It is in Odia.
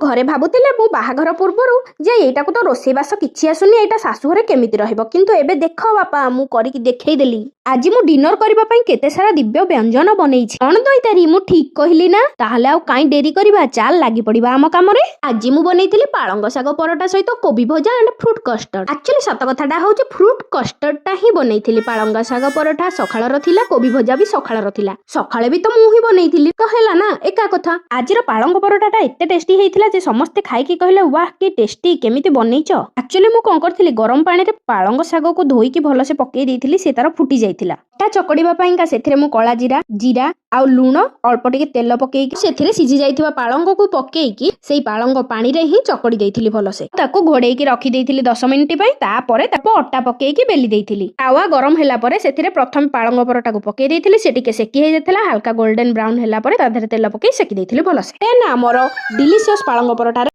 ଘରେ ଭାବୁଥିଲେ ମୁଁ ବାହାଘର ପୂର୍ବରୁ ଯେ ଏଇଟାକୁ ତ ରୋଷେଇବାସ କିଛି ଆସୁନି, ଏଇଟା ଶାଶୁଘରେ କେମିତି ରହିବ। କିନ୍ତୁ ଏବେ ଦେଖ ବାପା, ମୁଁ କରିକି ଦେଖେଇଦେଲି। ଆଜି ମୁଁ ଡିନର କରିବା ପାଇଁ କେତେ ସାରା ଦିବ୍ୟ ବ୍ୟଞ୍ଜନ ବନେଇଛି। କଣ ଦଇତାରି, ମୁଁ ଠିକ କହିଲି ନା? ତାହେଲେ ଆଉ କାଇଁ ଡେରି କରିବା, ଚାଲ ଲାଗି ପଡିବା ଆମ କାମରେ। ଆଜି ମୁଁ ବନେଇଥିଲି ପାଳଙ୍ଗ ଶାଗ ପରଟା ସହିତ କୋବି ଭଜା ଆଣ୍ଡ ଫ୍ରୁଟ କଷ୍ଟର୍ଡ। ଆକ୍ଚୁଆଲି ସତ କଥାଟା ହଉଛି, ଫ୍ରୁଟ କଷ୍ଟର୍ଡଟା ହିଁ ବନେଇଥିଲି। ପାଳଙ୍ଗ ଶାଗ ପରଠା ସକାଳର ଥିଲା, କୋବି ଭଜା ବି ସକାଳର ଥିଲା। ସକାଳେ ବି ତ ମୁଁ ହିଁ ବନେଇଥିଲି, ତ ହେଲା ନା ଏକା କଥା। ଆଜିର ପାଳଙ୍ଗ ପରଟାଟା ଏତେ ଟେଷ୍ଟି ହେଇଥିଲା ଯେ ସମସ୍ତେ ଖାଇକି କହିଲେ, "ୱାହ, କି ଟେଷ୍ଟି, କେମିତି ବନେଇଛ?" ଆକ୍ଚୁଆଲି ମୁଁ କଣ କରିଥିଲି, ଗରମ ପାଣିରେ ପାଳଙ୍ଗ ଶାଗକୁ ଧୋଇକି ଭଲସେ ପକେଇ ଦେଇଥିଲି, ସେ ତାର ଫୁଟି ଯାଇଥିଲା। ଅଟା ଚକଡ଼ିବା ପାଇଁକା ସେଥିରେ ମୁଁ କଳା ଜିରା, ଜିରା ଆଉ ଲୁଣ, ଅଳ୍ପ ଟିକେ ତେଲ ପକେଇକି ସେଥିରେ ସିଝି ଯାଇଥିବା ପାଳଙ୍ଗକୁ ପକେଇକି ସେଇ ପାଳଙ୍ଗ ପାଣିରେ ହିଁ ଚକଡ଼ି ଦେଇଥିଲି ଭଲସେ। ତାକୁ ଘୋଡେଇକି ରଖିଦେଇଥିଲି 10 ମିନିଟ ପାଇଁ। ତାପରେ ତାକୁ ଅଟା ପକେଇକି ବେଲି ଦେଇଥିଲି। ତାୱା ଗରମ ହେଲା ପରେ ସେଥିରେ ପ୍ରଥମେ ପାଳଙ୍ଗ ପରଟାକୁ ପକେଇ ଦେଇଥିଲି। ସେ ଟିକେ ସେକି ହେଇଯାଇଥିଲା। ହାଲକା ଗୋଲ୍ଡେନ ବ୍ରାଉନ ହେଲା ପରେ ତା ଦେହରେ ତେଲ ପକେଇ ସେକି ଦେଇଥିଲି ଭଲସେ। ଦେନ୍ ଆମର ଡିଲିସିୟସ୍ ପାଳଙ୍ଗ ପରଟାରେ